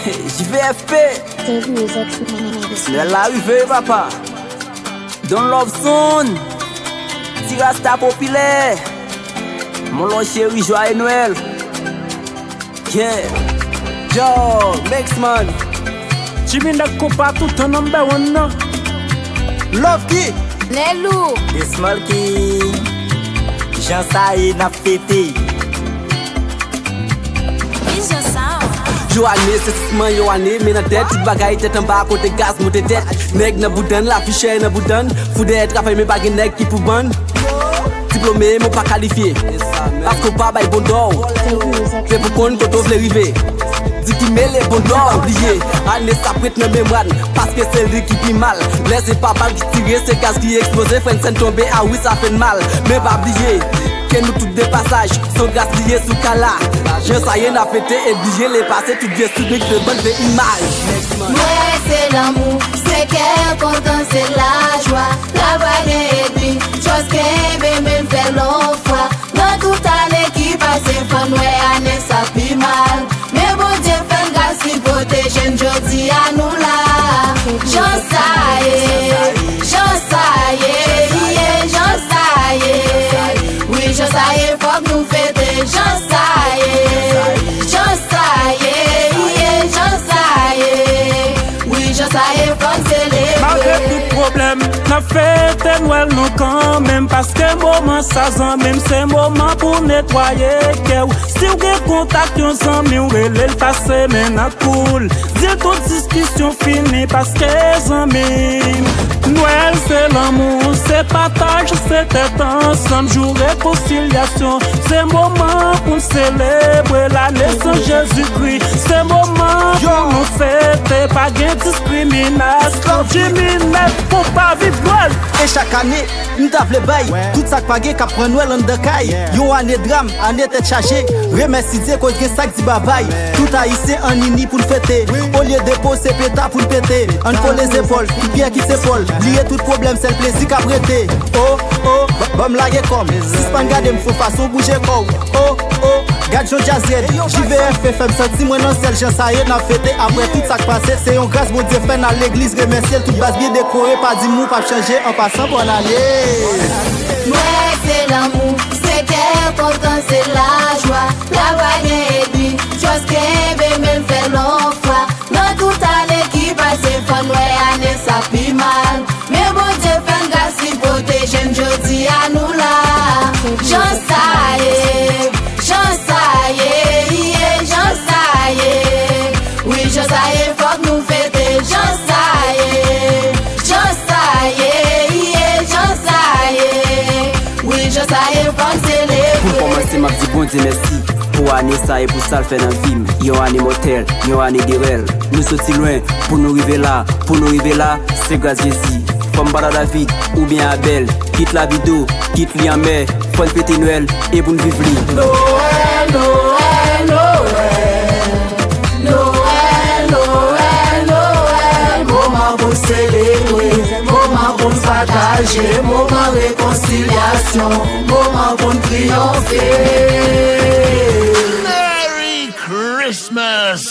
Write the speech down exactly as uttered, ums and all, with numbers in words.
J V F P. Nwèl la rive, papa. Don Love Sound. Ti Rasta popilè. Mon lon cheri, jwaye Nwèl. Yeah. Yo, Mixman. Jimmy Nèg konpa toutan number one nan. Love Kid. Lelou. Esmalki. Jan sa ye n ap fete. Vizyon Sound. Yo, ane se sisman, yo, ane men nan tèt, tout bagay tèt anba kote gaz moute tèt. Nèg nan boudan, lavi chè nan boudan, fou dèyè travay men pa gen nèg ki pou bann. Diplome men w pa kalifye, paske w pa bay bon dò w. Se pou konn kote w vle rive. Di ki mele bon dò w. Bliye, ane sa ap ret nan memwa n, paske se li ki pi mal. Lè se pa bal ki tire, se gaz ki eksploze, frè n sèn tonbe, a wi sa fè n mal. Men pa bliye ke nou tout de pasaj, se yon gras li ye sou kala. Jan sa ye n ap fete e bliye le pase, tout vye souvni de bann vye imaj. Nwèl se lanmou, se kè kontan, se lajwa. Travay gen epi, just kenbe men fè lon fwa. Nan tout ane ki pase, fò n wè ane sa pi mal. Men Bondye fè n gras, li pwoteje n, jodi a nou la. Jan sa ye, jan sa ye, iye, jan sa ye. Wi, jan sa ye, fòk nou fete, jan sa ye. Jan sa ye, iye, jan sa ye. Wi, jan sa ye, fò n selebre. Malgre tout pwoblèm, n ap fete Nwèl nou kanmenm, paske moman sa, zanmi m, se moman pou netwaye kè w. Si w gen kontak yon zanmi w, rele l, pase men nan kou l. Di tout diskisyon fini, paske zanmi m, Nwèl se lanmou, se pataj, se tèt ansanm, jou rekonsilyasyon. Se moman pou n selebre lanesans Jezikri. Se moman pou nou fete, pa gen diskriminasyon. Jimmy Nèg konpa, viv Nwèl! E chak ane, m ta vle bay tout sa k pa gen k ap pran Nwèl anndan kay. Yon ane dram, ane tèt chaje. Remèsi Dye koz gen sa k di babay. Tout Ayisyen ann ini pou n fete. Olye de poze peta pou n pete. Ann kole zepòl, tout pyè ki sepòl. Bliye tout pwoblèm, sèl plezi k ap rete. O, o, ba-, ban m lage kò m. Sispann gade m fou fason w bouje kò w. O, o, gad jan djaz rèd. J V F P fè m santi mwen nan syèl, jan sa ye n ap fete. Apre tout sa k pase, se yon gras Bondye fè n al legliz remèsye l. Tout baz byen dekore, pa di m ou p ap chanje. An pasan, bòn ane. Nwèl se lanmou, se kè kontan, se lajwa. Travay gen epi, just kenbe men fè lon fwa. Nan tout ane ki pase, fò n wè ane sa pi mal. Men Bondye fè n gras, li pwoteje n, jodi a nou la. Jan sa ye, jan sa ye, iye, jan sa ye. Wi, jan sa ye, fòk nou fete, jan sa ye. Jan sa ye, iye, jan sa ye. Wi, jan sa ye, fò n selebre. Pou m kòmanse, m ap di Bondye mèsi pou ane sa e pou sa l fè nan vi m. Yon ane mòtèl, yon ane de rèl. Nou soti lwen pou nou rive la, pou nou rive la, se gras Jezi. Fò m pale a David oubyen Abèl, kit lavi dou, kit li anmè, fò n fete Nwèl e pou n viv li. Nwèl, Nwèl, Nwèl. Nwèl, Nwèl, Nwèl, Nwèl, moman pou n selebre, moman pou n pataje, moman rekonsilyasyon, moman pou n triyonfe. Merry Christmas!